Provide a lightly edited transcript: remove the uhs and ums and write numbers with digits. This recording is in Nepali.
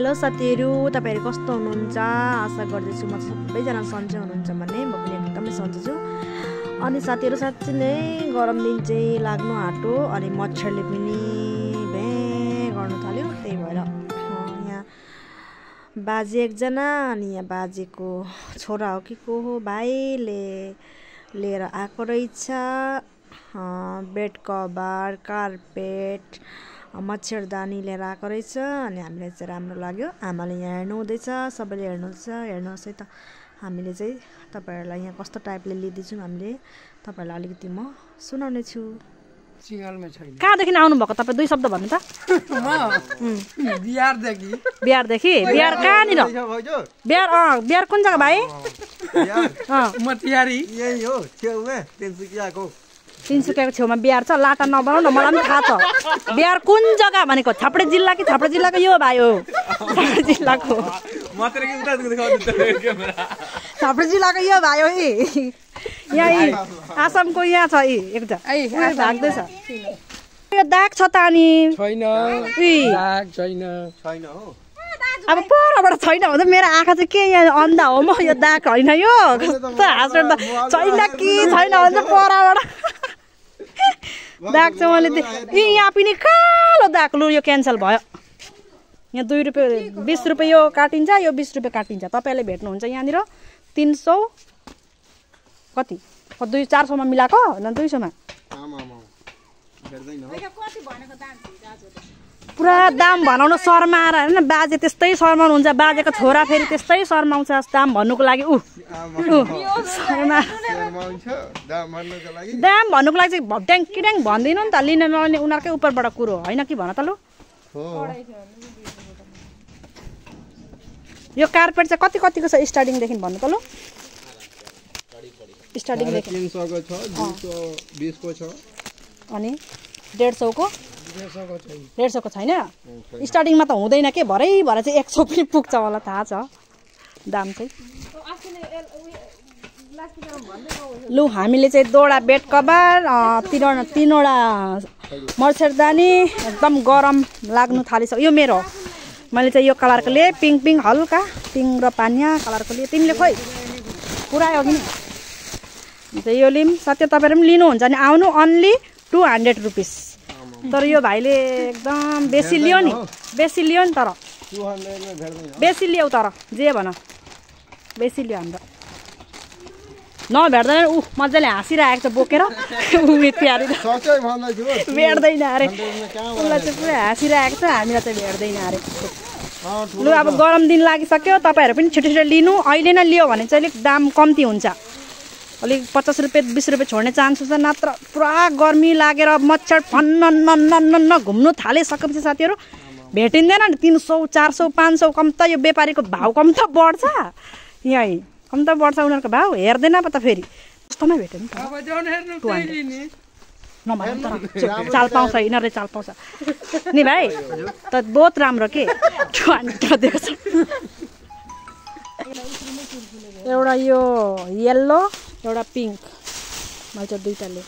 हेलो साथीहरु, तपाईहरु कस्तो हुनुहुन्छ? आशा गर्दैछु म सबैजना सन्चै हुनुहुन्छ भन्ने। म पनि एकदमै सन्चै छु। अनि साथीहरु, साच्चै नै गरम दिन चाहिँ लाग्नु आँट्यो अनि मच्छरले पनि भे गर्न थाल्यो। त्यही भएर यहाँ बाजे एकजना अनि यहाँ बाजेको छोरा हो कि को हो भाइले लिएर आएको रहेछ बेड कभर, कार्पेट, मच्छरदानी लिएर आएको रहेछ। अनि हामीलाई चाहिँ राम्रो लाग्यो। आमाले यहाँ हेर्नु हुँदैछ, सबैले हेर्नुहोस् है त। हामीले चाहिँ तपाईहरुलाई यहाँ कस्तो टाइपले लिदिन्छौँ हामीले तपाईहरुलाई अलिकति म सुनाउने छु। सिंगलमा छैन। कहाँदेखि आउनु भएको तपाईँ? दुई शब्द भन्नु त। बिहारदेखि। बिहारदेखि? बिहार कहाँनिर? बिहार कुन जग्गा भाइ? मतिहारी। यही हो छेउमा तिनसुकियाको। तिनसुकियाको छेउमा बिहार छ। लाटा नबनाउ न, मलाई पनि थाहा छ। बिहार कुन जग्गा भनेको? छाप्रे जिल्ला कि छाप्रे जिल्लाको यो भाइ हो? छाप्रे जिल्लाको। छाप्रे जिल्लाको यो भाइ हो। यहाँ आसामको यहाँ छ एकजना भाग्दैछ। यो दाग छ त अनि छैन। दाग छैन। छैन हो। अब परबाट छैन भने मेरो आँखा चाहिँ के यहाँ अन्धा हो म? यो दाग होइन यो कस्तो हाँसेर त छैन कि छैन भने परबाट दाग चाहिँ मैले यहाँ पनि कालो दाग। लु यो क्यान्सल भयो। यहाँ 2 रुपियाँ 20 रुपियाँ यो काटिन्छ, यो 20 रुपियाँ काटिन्छ। तपाईँले भेट्नुहुन्छ यहाँनिर 300 कति 400 मा मिलाएको होइन 200 मा। पुरा दाम भनाउन शर्माएर होइन बाजे त्यस्तै शर्माउनुहुन्छ। बाजेको छोरा फेरि त्यस्तै शर्माउँछ दाम भन्नुको लागि। दाम भन्नुको लागि चाहिँ ट्याङ्किट्याङ भन्दिनँ नि त। लिन नलिने उनीहरूकै उपरबाट कुरो होइन कि भन त। लु यो कार्पेट चाहिँ कतिको छ स्टार्टिङदेखि भन्नु त। लु स्टार्टिङदेखि 300 को छ, 220 को छ अनि 150 को 150 को छैन। स्टार्टिङमा त हुँदैन के, भरै चाहिँ 100 पनि पुग्छ होला, थाहा छ दाम चाहिँ। लु हामीले चाहिँ 2वटा बेड कभर, 3वटा मच्छरदानी, एकदम गरम लाग्नु थालिसक्यो। यो मेरो हो। मैले चाहिँ यो कलरको लिएँ, पिङ्क हल्का पिङ्क र पानिया कलरको लिएँ। तिमीले खोइ पुरा हो कि यो लिम। सत्य तपाईँहरू पनि लिनुहुन्छ भने आउनु। Only 200 rupees. तर यो भाइले एकदम बेसी लियो नि, बेसी लियो नि। तर बेसी लियो, तर जे भन बेसी लियो। हाम्रो नभेट्दैन मजाले हाँसिरहेको छ बोकेर। भेट्दैन अरे उसलाई चाहिँ पुरै हाँसिरहेको छ, हामीलाई चाहिँ भेट्दैन अरे। लु अब गरम दिन लागिसक्यो, तपाईँहरू पनि छिटो लिनु। अहिले नै लियो भने चाहिँ अलिक दाम कम्ती हुन्छ। अलिक 50 रुपियाँ 20 रुपियाँ छोड्ने चान्स हुन्छ। नत्र पुरा गर्मी लागेर मच्छर फन्न घुम्नु थालिसकेपछि साथीहरू भेटिँदैन नि। 300 400 500 कम त यो व्यापारीको भाउ कम त बढ्छ। यहीँ कम त बढ्छ उनीहरूको भाउ। हेर्दैन पो त फेरि कस्तोमा भेट्यो नि त। नभन तर चाल पाउँछ यिनीहरूले, चाल पाउँछ नि भाइ। त बहुत राम्रो के 200 दिएको छ। एउटा यो येल्लो, एउटा पिङ्क, मैले चाहिँ 2टा लिएँ।